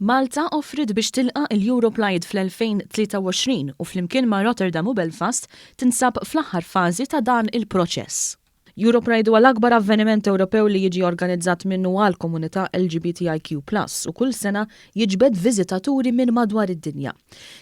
Malta offriet biex tilqa' il-EuroPride fl-2023 u flimkien ma' Rotterdam u Belfast tinsab fl-aħħar fażi ta' dan il-proċess. EuroPride huwa l-akbar avveniment Ewropew li jiġi organizzat minn u għal komunità LGBTIQ+ u kull sena jiġbed viżitaturi minn madwar id-dinja.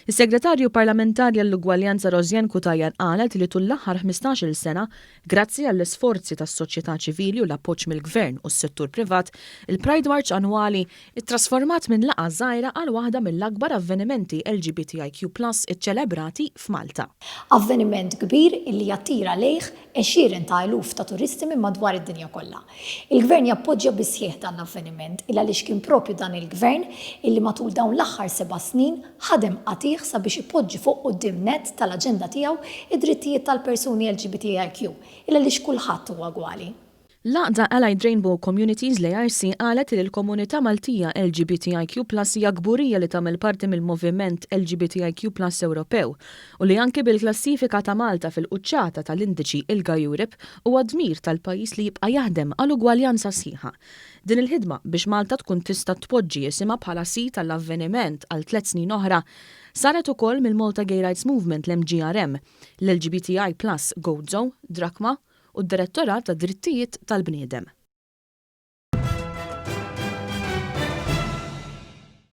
Is-Segretarju Parlamentari għall-Ugwaljanza Rosianne Cutajar qalet li tul l-aħħar 15-il sena, grazzi għall-isforzi tas-soċjetà ċivili u l-appoġġ mill-Gvern u s-settur privat, il-Pride March annwali ittrasformat minn laqgħa żgħira għal waħda mill-akbar avvenimenti LGBTIQ+ iċċelebrati f'Malta. Avveniment kbir illi jattira lejh għexieren ta' eluf ta' turisti minn madwar id-dinja kollha. Il-Gvern jappoġġja bis-sħiħ dan l-avveniment il għaliex kien propju dan il-Gvern illi matul dawn l-aħħar 7 snin ħadem qatigħ sabiex ipoġġi fuq quddiem nett tal-aġenda tiegħu id-drittijiet tal-persuni LGBTIQ il għaliex kulħadd huwa ugwali. L-għaqda Allied Rainbow Communities, l-ARC, qalet li l-komunità Maltija LGBTIQ+ hija kburija li tagħmel parti mill-moviment LGBTIQ+ Ewropew u li anke bil-klassifika ta' Malta fil-quċċata tal-indiċi ILGA Europe huwa dmir tal-pajjiż li jibqa' jaħdem għal ugwaljanza sħiħa. Din il-ħidma biex Malta tkun tista' tpoġġi isimha bħala sit għall-avveniment għal 3 snin oħra saret ukoll mill-Malta Gay Rights Movement, l-MGRM, l-LGBTI Plus Gozo, Drakma u d-Direttorat ta' Drittijiet tal-Bniedem.